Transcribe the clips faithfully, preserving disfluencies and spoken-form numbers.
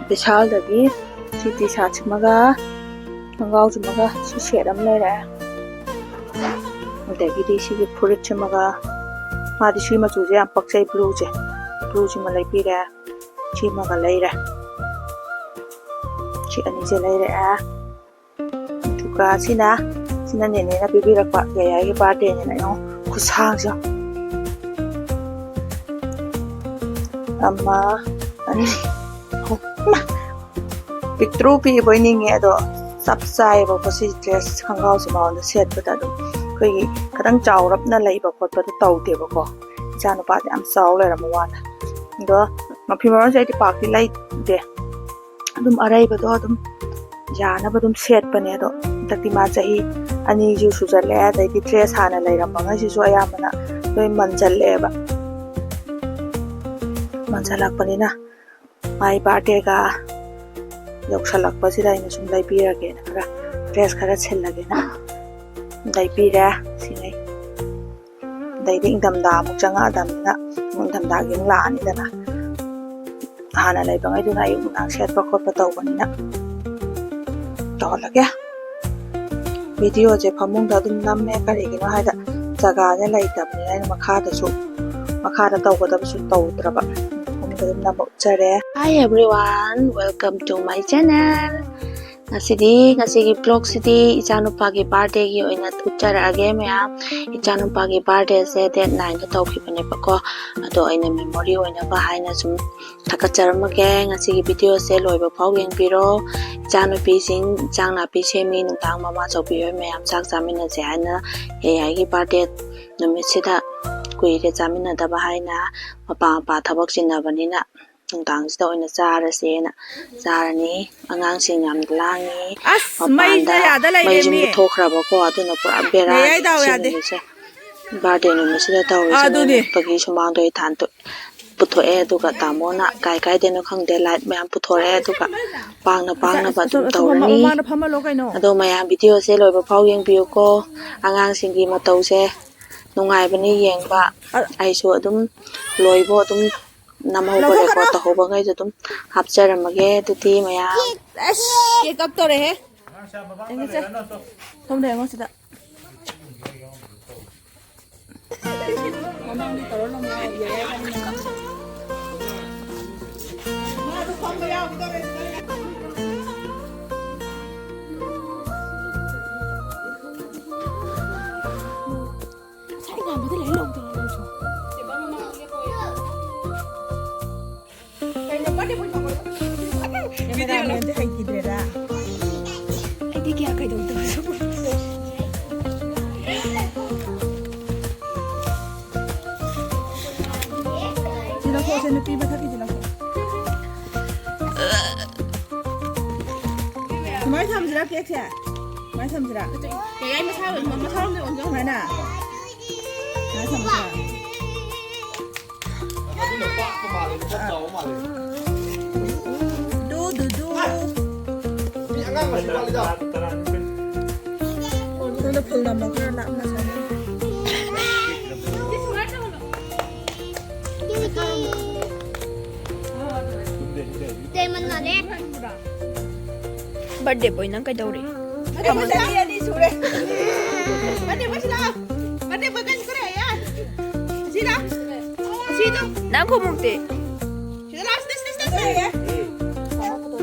ꯕꯤꯁꯥꯜꯗꯒꯤ C T ꯁꯥꯔꯠꯁꯤꯃꯒ ꯈꯣꯡꯒ꯭ꯔꯥꯎꯁꯤꯃꯒ ꯁꯤ set ꯑꯃ ꯂꯩꯔꯦ꯫ ꯑꯗꯒꯤꯗꯤ ꯁꯤꯒꯤ ꯐꯨꯔꯤꯠꯁꯤꯃꯒ, ꯃꯥꯗꯤ ꯁꯤ ꯃꯆꯨꯁꯦ ꯌꯥꯝ ꯄꯛꯆꯩ, ꯕ꯭ꯂꯨꯁꯦ꯫ ꯕ꯭ꯂꯨꯁꯤꯃ ꯂꯩꯕꯤꯔꯦ꯫ ꯁꯤꯃꯒ ꯂꯩꯔꯦ꯫ ꯁꯤ ꯑꯅꯤꯁꯦ ꯂꯩꯔꯛꯑꯦ꯫ ꯑꯗꯨꯒ ꯁꯤꯅ, ꯁꯤꯅ ꯅꯦꯅꯦꯅ ꯄꯤꯕꯤꯔꯛꯄ, ꯌꯥꯌꯥꯒꯤ ꯕꯥꯔꯗꯦꯅꯤꯅ꯫ ꯌꯦꯡꯉꯣ ꯈꯨꯁꯥꯡꯁꯦ꯫ ꯑꯃ, ꯑꯅꯤ, ꯑꯍꯨꯝ꯫ ꯏꯃꯥ! ꯄꯤꯛꯇ꯭ꯔꯨ ꯄꯤꯛꯏꯕꯣꯏ ꯅꯤꯡꯉꯦ, ꯑꯗꯣ ꯆꯞ ꯆꯥꯏꯌꯦꯕꯀꯣ꯫ ꯁꯤ ꯗ꯭ꯔꯦꯁ ꯈꯣꯡꯒ꯭ꯔꯥꯎꯁꯦ ꯃꯉꯣꯟꯗ ꯁꯦꯠꯄꯗ ꯑꯗꯨꯝ ꯑꯩꯈꯣꯏꯒꯤ ꯈꯤꯇꯪ ꯆꯥꯎꯔꯞꯅ ꯂꯩꯕ ꯈꯣꯠꯄꯗꯣ ꯇꯧꯗꯦꯕꯀꯣ꯫ ꯏꯆꯥ ꯅꯨꯄꯥꯁꯦ ꯌꯥꯝ ꯆꯥꯎ ꯂꯩꯔꯝꯕ ꯋꯥꯅꯦ꯫ ꯑꯗꯣ ꯃꯐꯤ ꯃꯔꯣꯟꯁꯦ ꯑꯩꯗꯤ ꯄꯥꯛꯇꯤ ꯂꯩꯗꯦ, ꯑꯗꯨꯝ ꯑꯔꯩꯕꯗꯣ ꯑꯗꯨꯝ ꯌꯥꯅꯕ ꯑꯗꯨꯝ ꯁꯦꯠꯄꯅꯦ꯫ ꯑꯗꯣ ꯍꯟꯗꯛꯇꯤ ꯃꯥ ꯆꯍꯤ ꯑꯅꯤꯁꯨ ꯁꯨꯖꯜꯂꯛꯑꯦ, ꯑꯗꯩꯗꯤ ꯗ꯭ꯔꯦꯁ ꯍꯥꯟꯅ ꯂꯩꯔꯝꯕꯉꯩꯁꯤꯁꯨ ꯑꯌꯥꯝꯕꯅ ꯂꯣꯏ ꯃꯟꯖꯜꯂꯛꯑꯦꯕ꯫ ꯃꯟꯖꯜꯂꯛꯄꯅꯤꯅ ꯃꯥꯏ ꯕꯥꯔꯗꯦꯒ ꯌꯧꯁꯜꯂꯛꯄꯁꯤꯗ ꯑꯩꯅ ꯁꯨꯝ ꯂꯩꯕꯤꯔꯒꯦꯅ, ꯈꯔ ꯗ꯭ꯔꯦꯁ ꯈꯔ ꯁꯤꯜꯂꯒꯦꯅ ꯂꯩꯕꯤꯔꯦ꯫ ꯁꯤꯉꯩ꯫ ꯑꯗꯩꯗꯤ ꯏꯪꯊꯝꯊꯥ ꯑꯃꯨꯛ ꯆꯪꯉꯛꯑꯗꯕꯅꯤꯅ, ꯏꯪꯊꯝꯊꯥꯒꯤ ꯑꯃꯨꯛ ꯂꯥꯛꯑꯅꯤꯗꯅ꯫ ꯍꯥꯟꯅ ꯂꯩꯕꯉꯩꯗꯨꯅ ꯑꯌꯨꯛ ꯅꯨꯡꯗꯥꯡ ꯁꯦꯠꯄ ꯈꯣꯠꯄ ꯇꯧꯕꯅꯤꯅ ꯇꯧꯍꯜꯂꯒꯦ꯫ ꯚꯤꯗꯤꯑꯣꯁꯦ ꯐꯃꯨꯡꯗ ꯑꯗꯨꯝ ꯅꯝꯃꯦ, ꯀꯔꯤꯒꯤꯅꯣ ꯍꯥꯏꯗ ꯖꯒꯥꯁꯦ ꯂꯩꯇꯕꯅꯤꯅ ꯑꯩꯅ ꯃꯈꯥꯗꯁꯨ, ꯃꯈꯥꯗ ꯇꯧꯒꯗꯕꯁꯨ ꯇꯧꯗ꯭ꯔꯕ꯫ ꯐꯃꯨꯡꯗ ꯑꯗꯨꯝ ꯅꯝꯕ ꯎꯠꯆꯔꯦ꯫ Hi everyone, welcome to my channel. ꯉꯁꯤꯗꯤ, ꯉꯁꯤꯒꯤ ꯕ꯭ꯂꯣꯒꯁꯤꯗꯤ ꯏꯆꯥꯅꯨꯄꯥꯒꯤ ꯕꯥꯔꯗꯦꯒꯤ ꯑꯣꯏꯅ ꯎꯠꯆꯔꯛꯑꯒꯦ ꯃꯌꯥꯝ꯫ ꯏꯆꯥꯅꯨꯄꯥꯒꯤ ꯕꯥꯔꯗꯦꯁꯦ ꯗꯦꯠ ꯅꯥꯏꯟꯗ ꯇꯧꯈꯤꯕꯅꯦꯕꯀꯣ꯫ ꯑꯗꯣ ꯑꯩꯅ ꯃꯦꯃꯣꯔꯤ ꯑꯣꯏꯅꯕ ꯍꯥꯏꯅ ꯁꯨꯝ ꯊꯥꯒꯠꯆꯔꯝꯃꯒꯦ꯫ ꯉꯁꯤꯒꯤ ꯚꯤꯗꯤꯑꯣꯁꯦ ꯂꯣꯏꯕ ꯐꯥꯎ ꯌꯦꯡꯕꯤꯔꯣ꯫ ꯏꯆꯥꯅꯨꯄꯤꯁꯤꯡ ꯏꯟꯁꯥꯡ ꯅꯥꯄꯤ ꯁꯦꯝꯃꯤ, ꯅꯨꯡꯗꯥꯡ ꯃꯃꯥ ꯆꯧꯕꯤ ꯍꯣꯏ ꯃꯌꯥꯝ ꯆꯥꯛ ꯆꯥꯃꯤꯟꯅꯁꯦ ꯍꯥꯏꯅ, ꯌꯥꯌꯥꯒꯤ ꯕꯥꯔꯗꯦ ꯅꯨꯃꯤꯠꯁꯤꯗ ꯀꯨꯏꯔꯦ ꯆꯥꯃꯤꯟꯅꯗꯕ ꯍꯥꯏꯅ, ꯃꯄꯥ ꯃꯄꯥ ꯊꯕꯛ ꯆꯤꯟꯅꯕꯅꯤꯅ ꯅꯨꯡꯗꯥꯡꯁꯤꯗ ꯑꯣꯏꯅ ꯆꯥꯔꯁꯦꯅ ꯆꯥꯔꯅꯤ꯫ ꯑꯉꯥꯡꯁꯤꯡ ꯌꯥꯝ ꯂꯥꯡꯉꯤ꯫ ꯑꯁ, ꯃꯄꯥꯟꯗ ꯃꯩꯁꯤꯅ ꯌꯥꯗ ꯂꯩꯔꯦ ꯃꯩꯁꯨ ꯃꯤ꯫ ꯃꯨꯠꯊꯣꯛꯈ꯭ꯔꯕꯀꯣ, ꯑꯗꯨꯅ ꯄꯨꯔꯥ ꯕꯦꯔꯥꯅꯤ ꯃꯌꯥꯏ ꯗꯥꯎ ꯁꯤ ꯌꯥꯗꯦ꯫ ꯅꯨꯃꯤꯠꯁꯦ꯫ ꯕꯥꯔꯗꯦ ꯅꯨꯃꯤꯠꯁꯤꯗ ꯇꯧꯔꯤꯁꯦ ꯑꯥ, ꯑꯗꯨꯅꯦ꯫ ꯃꯨꯠꯄꯒꯤ ꯁꯨꯃꯥꯡꯗꯣ ꯑꯩ ꯊꯥꯟ ꯇꯣꯛ-, ꯄꯨꯊꯣꯛꯑꯦ, ꯑꯗꯨꯒ ꯇꯥꯃꯣꯅ ꯀꯥꯏ ꯀꯥꯏꯗꯩꯅꯣ ꯈꯪꯗꯦ ꯂꯥꯏꯠ ꯃꯌꯥꯝ ꯄꯨꯊꯣꯔꯛꯑꯦ, ꯑꯗꯨꯒ ꯄꯥꯡꯅ ꯄꯥꯡꯅꯕ ꯑꯗꯨꯝ ꯑꯁ, ꯑꯁ, ꯇꯧꯔꯅꯤ꯫ ꯃꯃꯥꯡꯗ ꯐꯝꯍꯜꯂꯣ ꯀꯩꯅꯣ꯫ ꯑꯗꯣ ꯃꯌꯥꯝ ꯚꯤꯗꯤꯑꯣꯁꯦ ꯂꯣꯏꯕ ꯐꯥꯎ ꯌꯦꯡꯕꯤꯌꯨꯀꯣ꯫ ꯑꯉꯥꯡꯁꯤꯡꯒꯤ ꯃꯇꯧꯁꯦ ꯅꯨꯡꯉꯥꯏꯕꯅꯤ ꯌꯦꯡꯕ꯫ ꯑ- ꯑꯩꯁꯨ ꯑꯗꯨꯝ ꯂꯣꯏꯕꯨ ꯑꯗꯨꯝ ꯅꯝꯍꯧꯕ, ꯂꯧꯊꯣꯛꯀꯅꯨ꯫ Record ꯇꯧꯍꯧꯕꯉꯩꯗꯣ ꯑꯗꯨꯝ ꯍꯥꯞꯆꯔꯝꯃꯒꯦ꯫ ꯑꯗꯨꯗꯤ ꯃꯌꯥꯝ ꯑꯁ, ꯀꯦꯛ ꯀꯞ ꯇꯧꯔꯦꯍꯦ꯫ ꯌꯦꯡꯉꯨꯁꯦ꯫ ꯁꯣꯝꯗ ꯌꯦꯡꯉꯣ ꯁꯤꯗ꯫ ꯃꯃꯥꯡꯗꯤ ꯇꯧꯔ ꯂꯣꯡꯉꯦ꯫ ꯃꯥꯗꯣ ꯐꯝꯕ ꯌꯥꯎꯈꯤꯗꯧꯔꯦ꯫ ꯉꯁꯥꯏ ꯉꯥꯟꯕꯗ ꯂꯩ ꯂꯧꯗꯅ ꯅꯪꯁꯨ꯫ ꯀꯩꯅꯣ, ꯕꯥꯔꯗꯦ ꯕꯣꯏ ꯇꯧꯕ? ꯀꯦꯃꯦꯔꯥꯃꯦꯟꯁꯦ ꯍꯩꯈꯤꯗ꯭ꯔꯦꯗ꯫ ꯑꯩꯗꯤ ꯀꯌꯥ ꯀꯩꯗꯧꯗꯕꯁꯨ꯫ ꯁꯤ ꯂꯧꯊꯣꯛꯑꯁꯦ, ꯅꯨꯄꯤ ꯃꯊꯛꯀꯤꯁꯤ ꯂꯧꯊꯣꯛꯑꯣ꯫ ꯁꯨꯃꯥꯏꯅ ꯊꯝꯁꯤꯔꯥ ꯀꯦꯛꯁꯦ? ꯁꯨꯃꯥꯏꯅ ꯊꯝꯁꯤꯔꯥ? ꯌꯥꯏ, ꯃꯁꯥ, ꯃꯁꯥꯔꯣꯝꯗ ꯑꯣꯟꯖꯧ꯫ ꯁꯨꯃꯥꯏꯅ? ꯁꯨꯃꯥꯏꯅ ꯊꯝꯁꯤꯔꯥ? ꯑꯗꯨꯅ ꯄꯥꯛꯄ ꯃꯥꯜꯂꯦ, ꯃꯐꯝ ꯆꯥꯎꯕ ꯃꯥꯜꯂꯦ꯫ ꯗꯨ, ꯗꯨ, ꯗꯨ꯫ ꯃꯤ ꯑꯉꯥꯡ ꯃꯁꯤꯡ ꯋꯥꯠꯂꯤꯗ꯫ ꯁꯣꯝꯗ ꯐꯨꯜ ꯅꯝꯕ ꯈꯔ ꯂꯥꯞꯅ ꯁꯥꯟꯅꯩ꯫ ꯇꯦꯃꯟꯅꯔꯦ꯫ ꯕꯥꯔꯗꯦ ꯕꯣꯏ, ꯅꯪ ꯀꯩꯗꯧꯔꯤ? ꯕꯥꯔꯗꯦ ꯕꯣꯏ ꯆꯍꯤ ꯑꯅꯤ ꯁꯨꯔꯦ꯫ ꯕꯥꯔꯗꯦ ꯕꯣꯏ ꯁꯤꯗ꯫ ꯕꯥꯔꯗꯦ ꯕꯣꯏ ꯀꯩ ꯁꯨꯔꯦ? ꯌꯥ꯫ ꯁꯤꯗ꯫ ꯁꯤꯗ꯫ ꯅꯪ ꯈꯣꯡꯎꯞꯇꯤ? ꯁꯤꯗ ꯂꯥꯛꯑꯣ, ꯁꯤꯗ, ꯁꯤꯗ, ꯁꯤꯗ, ꯁꯤꯗ꯫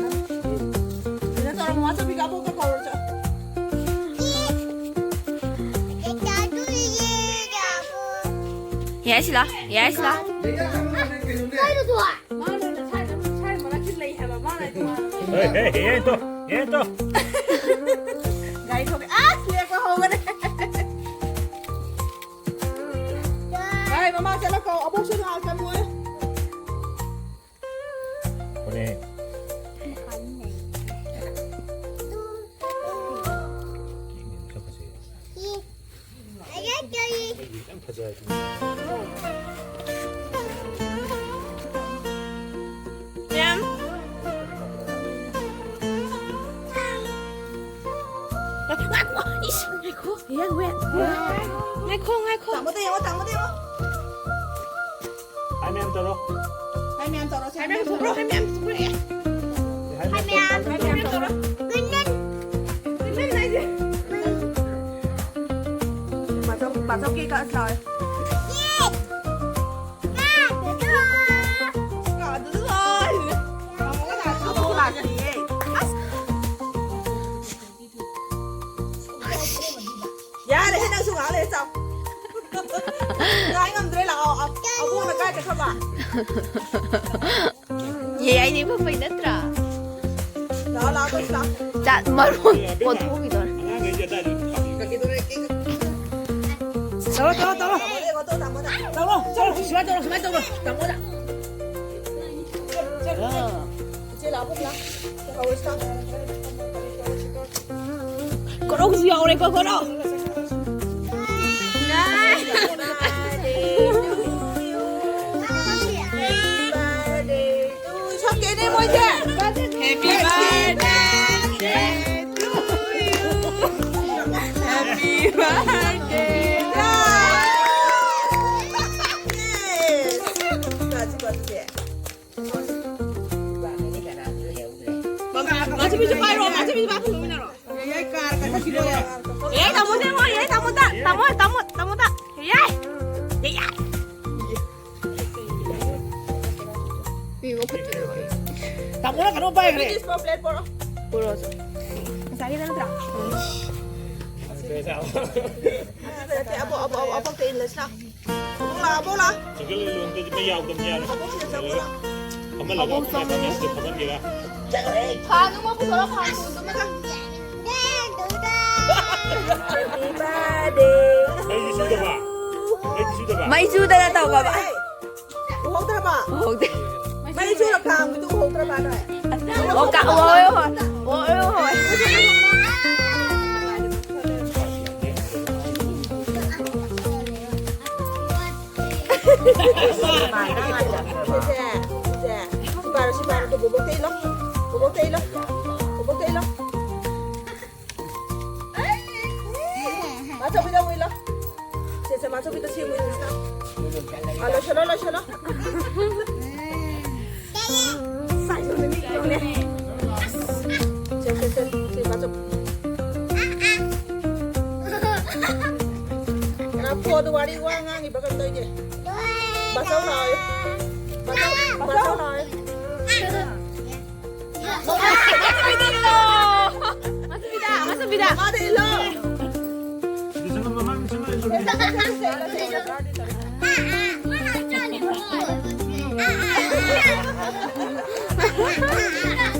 ꯁꯤꯗ ꯇꯧꯔ ꯃꯃꯥ ꯆꯧꯕꯤ ꯀꯥꯞꯄꯣ, ꯀꯥꯞꯄꯣ, ꯆꯣ꯫ ꯌꯥꯏ, ꯁꯤꯂꯥ, ꯌꯥꯏ, ꯁꯤꯂꯥ꯫ ꯃꯥꯅ ꯁꯥꯏꯗ, ꯁꯥꯏ ꯃꯔꯛꯇ ꯂꯩ ꯍꯥꯏꯕ, ꯃꯥꯅ ꯍꯥꯏꯗꯤ ꯃꯥꯅ ꯂꯩ꯫ ꯍꯦ, ꯍꯦ, ꯍꯦ, ꯌꯦꯟ ꯇꯣ, ꯌꯦꯟ ꯇꯣ꯫ ꯒꯥꯔꯤ ꯊꯧꯔꯦ꯫ ꯑꯁ, ꯂꯦꯞꯄ ꯍꯧꯒꯔꯦ꯫ ꯒꯥꯔꯤ ꯃꯃꯥꯡ ꯆꯠꯂꯣ, ꯀꯧ꯫ ꯑꯕꯣꯛꯁꯨ ꯉꯥꯏꯍꯥꯛ ꯆꯪꯉꯣꯏ꯫ ꯍꯣꯔꯦꯟ꯫ ꯌꯥꯝ ꯐꯖꯔꯦ꯫ ꯃꯦꯝ꯫ ꯉꯥꯏꯈꯣ, ꯏꯁ, ꯉꯥꯏꯈꯣ, ꯌꯦꯡ, ꯋꯦꯠ꯫ ꯉꯥꯏꯈꯣ, ꯉꯥꯏꯈꯣ꯫ ꯇꯥꯃꯣꯗ ꯌꯦꯡꯉꯣ, ꯇꯥꯃꯣꯗ ꯌꯦꯡꯉꯣ꯫ ꯍꯥꯏ, ꯃꯦꯝ, ꯇꯧꯔꯣ꯫ ꯃꯌꯥꯝ ꯇꯧꯔꯣ, ꯁꯦ, ꯃꯌꯥꯝ ꯇꯧꯔꯣ, ꯃꯌꯥꯝ ꯇꯧꯔꯣ꯫ ꯍꯥꯏ ꯃꯌꯥꯝ, ꯃꯌꯥꯝ ꯇꯧꯔꯣ꯫ Good night. ꯒꯨꯗ ꯅꯥꯏꯠ ꯍꯥꯏꯁꯦ꯫ ꯄꯥꯆꯧ, ꯄꯥꯆꯧ ꯀꯦꯛ ꯀꯛꯑꯁꯤ ꯂꯥꯛꯑꯣ꯫ ꯀꯦꯛ! ꯀꯥꯗꯨꯗ ꯂꯥꯛꯑꯣ꯫ ꯀꯥꯗꯨꯗ ꯂꯥꯛꯑꯣ꯫ ꯑꯃꯨꯛꯀ ꯂꯥꯛꯑꯣ꯫ ꯑꯁ꯫ ꯌꯥꯔꯦꯍꯦ, ꯅꯪꯁꯨ ꯉꯥꯏꯍꯥꯛ ꯂꯩꯔ ꯆꯥꯎ꯫ ꯉꯥꯏ ꯉꯝꯗ꯭ꯔꯦ, ꯂꯥꯛꯑꯣ꯫ ꯑ-, ꯑꯕꯣꯛꯅ ꯀꯥꯏ ꯆꯠꯈ꯭ꯔꯕ? ꯌꯦ, ꯑꯩꯗꯤ ꯐꯩ ꯅꯠꯇ꯭ꯔꯥ? ꯂꯥꯛꯑꯣ, ꯂꯥꯛꯑꯣ, ꯇꯧꯁꯤ ꯂꯥꯛꯑꯣ꯫ ꯆꯥ-, ꯃꯔꯣꯟ ꯑꯣꯟꯊꯣꯛꯈꯤꯗꯣꯔꯦ꯫ ꯑꯉꯥꯡꯈꯩꯁꯦ ꯑꯗꯥꯏꯗ ꯑꯗꯨꯝ ꯊꯝꯃꯤ꯫ ꯀꯛꯈꯤꯗꯣꯔꯦ, ꯀꯦꯛ꯫ ꯇꯧꯔꯣ, ꯇꯧꯔꯣ, ꯇꯧꯔꯣ꯫ ꯇꯥꯃꯣꯗ ꯌꯦꯡꯉꯣ, ꯇꯧ, ꯇꯥꯃꯣꯗ꯫ ꯇꯧꯔꯣ, ꯇꯧꯔꯣ, ꯁꯨꯃꯥꯏꯅ ꯇꯧꯔꯣ, ꯁꯨꯃꯥꯏꯅ ꯇꯧꯔꯣ, ꯇꯥꯃꯣꯗ꯫ ꯏꯆꯦ ꯂꯥꯛꯑꯣ, ꯄꯨꯟꯅ꯫ ꯇꯧꯍꯧꯔꯁꯤ, ꯂꯥꯛꯑꯣ꯫ ꯀꯣꯔꯧꯁꯨ ꯌꯥꯎꯔꯦꯀꯣ, ꯀꯣꯔꯧ꯫ ꯁꯛꯀꯦꯅꯦ ꯃꯣꯏꯁꯦ꯫ Happy birthday to you. Happy birthday. Yes. ꯃꯥꯁꯨ ꯄꯤꯁꯨ ꯄꯥꯏꯔꯣ, ꯃꯥꯁꯨ ꯄꯤꯁꯨ ꯄꯥꯏꯔꯣ, ꯐꯝꯃꯤꯟꯅꯔꯣ꯫ ꯌꯥꯏ, ꯇꯥꯃꯣꯗ ꯌꯦꯡꯉꯣ, ꯌꯥꯏ, ꯇꯥꯃꯣꯗ, ꯇꯥꯃꯣ, ꯇꯥꯃꯣ, ꯇꯥꯃꯣꯗ꯫ ꯌꯥꯏ, ꯌꯥꯏ, ꯌꯥꯏ꯫ ꯇꯥꯃꯣꯅ ꯀꯩꯅꯣꯝ ꯄꯥꯏꯈ꯭ꯔꯦ꯫ ꯄ꯭ꯂꯦꯠ ꯄꯣꯔꯛꯑꯣ꯫ ꯄꯨꯔꯛꯑꯣ꯫ ꯉꯁꯥꯏꯒꯤꯗꯣ ꯅꯠꯇ꯭ꯔꯥ? ꯑꯕꯣꯛ, ꯑꯕꯣꯛ, ꯑꯕꯣꯛꯇ ꯏꯜꯂꯁꯤ ꯂꯥꯎ꯫ ꯑꯕꯣꯛ ꯂꯥꯛ, ꯑꯕꯣꯛ ꯂꯥꯛ꯫ ꯆꯤꯡꯈꯠꯂ ꯂꯣꯟꯕꯗꯤ ꯃꯩ ꯌꯥꯎꯗꯕꯅꯤ ꯌꯥꯔꯣꯏ꯫ ꯑꯕꯣꯛ ꯁꯤꯗ ꯆꯪꯉꯣ ꯂꯥꯎ꯫ ꯐꯝꯍꯜꯂꯒ ꯑꯕꯣꯛ ꯆꯪꯉꯣ꯫ ꯃꯊꯛꯇ ꯐꯝꯍꯟꯒꯦꯔꯥ? ꯐꯥꯟ ꯑꯃ ꯄꯨꯊꯣꯔꯛꯑꯣ, ꯐꯥꯟ ꯄꯨꯟꯗꯨꯃꯒ꯫ Happy birthday. ꯃꯩꯗꯤ ꯆꯨꯗꯕ? ꯃꯩꯗꯤ ꯆꯨꯗꯕ? ꯃꯩ ꯆꯨꯗꯅ ꯇꯧꯕꯕ꯫ ꯎꯍꯧꯗ꯭ꯔꯕ? ꯎꯍꯧꯗꯦ꯫ ꯃꯩ ꯆꯨꯔ ꯀꯥꯝꯕꯗꯨ ꯎꯍꯧꯗ꯭ꯔꯕ ꯅꯣꯏ? ꯑꯣ, ꯀꯥ-, ꯎꯍꯧꯋꯦ, ꯎꯍꯧꯋꯦ꯫ ꯎꯍꯧꯋꯦ, ꯎꯍꯧꯋꯦ꯫ ꯁꯤꯁꯦ, ꯁꯤꯁꯦ꯫ ꯁꯤ ꯄꯥꯏꯔꯣ, ꯁꯤ ꯄꯥꯏꯔꯣ꯫ ꯑꯗꯨ ꯕꯣꯕꯣꯛꯇ ꯏꯜꯂꯣ꯫ ꯕꯣꯕꯣꯛꯇ ꯏꯜꯂꯣ꯫ ꯕꯣꯕꯣꯛꯇ ꯏꯜꯂꯣ꯫ ꯃꯥꯆꯧꯕꯤꯗ ꯑꯃꯨꯛ ꯏꯜꯂꯣ꯫ ꯁꯦ, ꯁꯦ, ꯃꯥꯆꯧꯕꯤꯗ ꯁꯤ ꯑꯃꯨꯛ ꯏꯜꯂꯣ꯫ ꯑ, ꯂꯣꯏꯁꯜꯂꯣ, ꯂꯣꯏꯁꯜꯂꯣ꯫ ꯋꯥꯔꯤ ꯋꯥ ꯉꯥꯡꯉꯤꯕ ꯀꯩꯅꯣ ꯇꯧꯔꯤꯁꯦ꯫ ꯕꯥꯆꯧ ꯂꯥꯛꯑꯣ꯫ ꯕꯥꯆꯧ, ꯕꯥꯆꯧ ꯂꯥꯛꯑꯣ꯫ ꯃꯁꯨꯕꯤꯗ, ꯃꯁꯨꯕꯤꯗ꯫ ꯃꯥꯗ ꯏꯜꯂꯣ꯫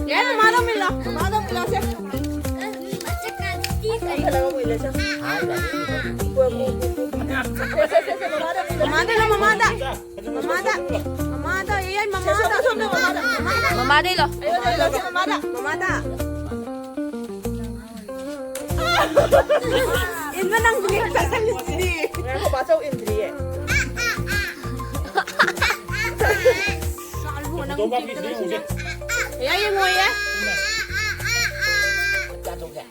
ꯌꯥꯏ, ꯃꯃꯥꯗ ꯑꯃꯨꯛ ꯏꯜꯂꯣ꯫ ꯃꯃꯥꯗ ꯑꯃꯨꯛ ꯏꯜꯂꯣꯁꯦ꯫ ꯃꯃꯥꯗ ꯏꯜꯂꯣ, ꯃꯃꯥꯗ꯫ ꯃꯃꯥꯗ, ꯃꯃꯥꯗ, ꯌꯥꯏ, ꯃꯃꯥꯗ꯫ ꯃꯃꯥꯗ ꯏꯜꯂꯣ꯫ ꯃꯃꯥꯗ꯫ ꯏꯟꯕ ꯅꯪꯕꯨꯅꯦ ꯆꯥꯁꯜꯂꯤꯁꯤꯗꯤ꯫ ꯉꯥꯏꯈꯣ, ꯕꯥꯆꯧ ꯏꯟꯗ꯭ꯔꯤꯌꯦ꯫ ꯌꯥꯏ, ꯌꯦꯡꯉꯣꯏꯌꯦ꯫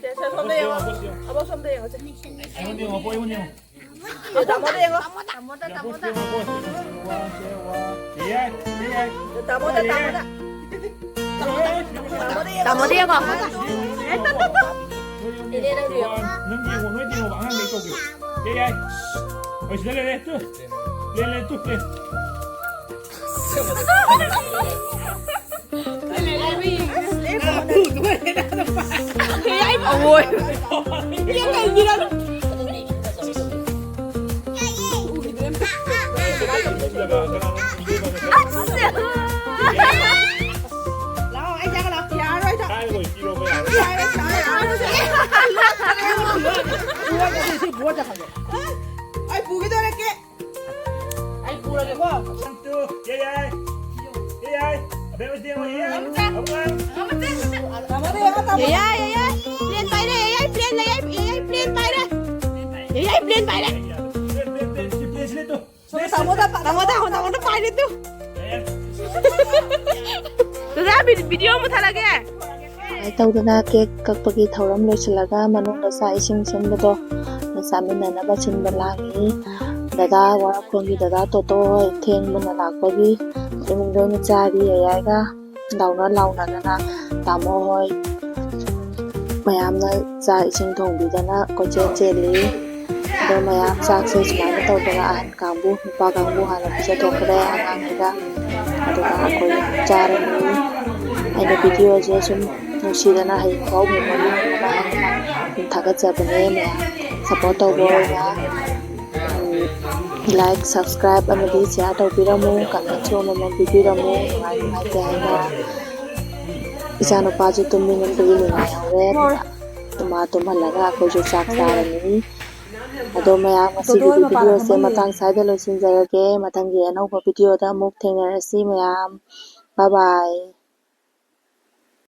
ꯁꯦ, ꯁꯦ, ꯁꯣꯝꯗ ꯌꯦꯡꯉꯣ꯫ ꯑꯕꯣꯛ ꯁꯣꯝꯗ ꯌꯦꯡꯉꯣ, ꯁꯦ꯫ ꯑꯩꯉꯣꯟꯗ ꯌꯦꯡꯉꯣ, ꯑꯕꯣꯛ, ꯑꯩꯉꯣꯟꯗ ꯌꯦꯡꯉꯣ꯫ ꯇꯥꯃꯣꯗ ꯌꯦꯡꯉꯣ꯫ ꯌꯥꯏ, ꯌꯥꯏ꯫ ꯇꯥꯃꯣꯗ, ꯇꯥꯃꯣꯗ꯫ ꯇꯥꯃꯣꯗ ꯌꯦꯡꯉꯣ꯫ ꯅꯪ ꯌꯦꯡꯉꯣ, ꯅꯣꯏ ꯌꯦꯡꯉꯣ, ꯑꯉꯥꯡꯈꯩ ꯇꯧꯒꯦ꯫ ꯌꯥꯏ, ꯌꯥꯏ꯫ ꯍꯣꯏ, ꯁꯤꯗ ꯂꯩꯔꯦ, ꯇꯨ꯫ ꯂꯦꯟ, ꯂꯦꯟ, ꯇꯨ, ꯂꯦꯟ꯫ ꯑꯋꯣꯏ꯫ ꯂꯥꯛꯑꯣ, ꯑꯩ ꯆꯥꯒ ꯂꯥꯛꯑꯣ꯫ ꯌꯥꯔꯣꯏꯗ꯫ ꯑꯩ ꯄꯨꯒꯦ ꯇꯧꯔꯛꯀꯦ꯫ ꯑꯩ ꯄꯨꯔꯒꯦꯀꯣ꯫ ꯌꯥꯏ, ꯌꯥꯏ꯫ ꯌꯥꯏ, ꯌꯥꯏ꯫ ꯑꯕꯦꯝꯃ, ꯁꯤꯗ ꯌꯦꯡꯉꯣ, ꯌꯦꯡꯉꯣ꯫ ꯑꯃꯨꯛ ꯉꯥꯡꯉꯨ꯫ ꯌꯥꯏ, ꯌꯥꯏ, ꯌꯥꯏ꯫ ꯄ꯭ꯂꯦꯟ ꯄꯥꯏꯔꯦ, ꯌꯥꯏ, ꯌꯥꯏ, ꯄ꯭ꯂꯦꯟ, ꯌꯥꯏ, ꯌꯥꯏ, ꯄ꯭ꯂꯦꯟ ꯄꯥꯏꯔꯦ꯫ ꯌꯥꯏ, ꯌꯥꯏ, ꯄ꯭ꯂꯦꯟ ꯄꯥꯏꯔꯦ꯫ ꯄ꯭ꯂꯦꯟ, ꯄ꯭ꯂꯦꯟ, ꯄ꯭ꯂꯦꯟ, ꯄ꯭ꯂꯦꯟ, ꯁꯤꯗ ꯇꯨ꯫ ꯇꯥꯃꯣꯗ, ꯇꯥꯃꯣꯗ, ꯇꯥꯃꯣꯗ ꯄꯥꯏꯔꯦ ꯇꯨ꯫ ꯌꯥꯏ, ꯌꯥꯏ꯫ ꯗꯗꯥ, ꯚꯤ-, ꯚꯤꯗꯤꯑꯣ ꯑꯃ ꯊꯥꯔꯛꯑꯒꯦ꯫ ꯁꯨꯃꯥꯏꯅ ꯇꯧꯗꯅ ꯀꯦꯛ ꯀꯛꯄꯒꯤ ꯊꯧꯔꯝ ꯂꯣꯏꯁꯤꯜꯂꯒ ꯃꯅꯨꯡꯗ ꯆꯥꯛ ꯏꯁꯤꯡ ꯁꯤꯟꯕꯗꯣ ꯆꯥꯃꯤꯟꯅꯅꯕ ꯁꯤꯟꯕ ꯂꯥꯡꯉꯤ꯫ ꯗꯗꯥ ꯋꯥꯔꯛꯐꯝꯒꯤ ꯗꯗꯥ ꯇꯣꯇꯣ ꯍꯣꯏ ꯊꯦꯡꯕꯅ ꯂꯥꯛꯄꯒꯤ ꯏꯃꯨꯡ ꯂꯣꯏꯅ ꯆꯥꯔꯤ꯫ ꯌꯥꯏꯒ ꯂꯥꯎꯅ ꯂꯥꯎꯅꯗꯅ ꯇꯥꯃꯣ ꯍꯣꯏ ꯃꯌꯥꯝꯅ ꯆꯥꯛ ꯏꯁꯤꯡ ꯊꯣꯡꯕꯤꯗꯅ ꯀꯣꯏꯆꯦꯜ ꯆꯦꯜꯂꯤ꯫ ꯑꯗꯣ ꯃꯌꯥꯝ ꯆꯥꯛꯁꯦ ꯁꯨꯃꯥꯏꯅ ꯇꯧꯗꯅ ꯑꯍꯟ ꯀꯥꯡꯕꯨ, ꯅꯨꯄꯥ ꯀꯥꯡꯕꯨ ꯍꯥꯟꯅ ꯄꯤꯖꯊꯣꯛꯈ꯭ꯔꯦ ꯑꯉꯥꯡꯁꯤꯗ꯫ ꯑꯗꯨꯒ ꯑꯩꯈꯣꯏ ꯆꯥꯔꯅꯤ꯫ ꯑꯩꯅ ꯚꯤꯗꯤꯑꯣꯁꯦ ꯁꯨꯝ ꯅꯨꯡꯁꯤꯗꯅ ꯍꯌꯦꯡꯐꯥꯎ memory ꯑꯣꯏꯅꯕ ꯍꯥꯏꯅ ꯑꯗꯨꯝ ꯊꯥꯒꯠꯆꯕꯅꯦ꯫ ꯃꯌꯥꯝ support ꯇꯧꯕ ꯑꯣꯏꯅ, ꯎꯝ, like, subscribe ꯑꯃꯗꯤ share ꯇꯧꯕꯤꯔꯝꯃꯨ꯫ Comment ꯁꯨ ꯑꯃꯃꯝ ꯄꯤꯕꯤꯔꯝꯃꯨ꯫ ꯅꯨꯡꯉꯥꯏ ꯅꯨꯡꯉꯥꯏꯇꯦ ꯍꯥꯏꯅ꯫ ꯏꯆꯥꯅꯨꯄꯥꯁꯨ ꯇꯨꯝꯅꯤꯡꯕꯒꯤ ꯅꯤꯡꯉꯥꯏ ꯍꯧꯔꯦ꯫ ꯑꯗꯨꯅ ꯃꯥ ꯇꯨꯝꯍꯜꯂꯒ ꯑꯩꯈꯣꯏꯁꯨ ꯆꯥꯛ ꯆꯥꯔꯅꯤ꯫ ꯑꯗꯣ ꯃꯌꯥꯝ, ꯉꯁꯤꯒꯤꯗꯤ ꯚꯤꯗꯤꯑꯣꯁꯦ ꯃꯇꯥꯡ ꯁ꯭ꯋꯥꯏꯗ ꯂꯣꯏꯁꯤꯟꯖꯔꯒꯦ꯫ ꯃꯊꯪꯒꯤ ꯑꯅꯧꯕ ꯚꯤꯗꯤꯑꯣꯗ ꯑꯃꯨꯛ ꯊꯦꯡꯅꯔꯁꯤ ꯃꯌꯥꯝ꯫ Bye bye꯫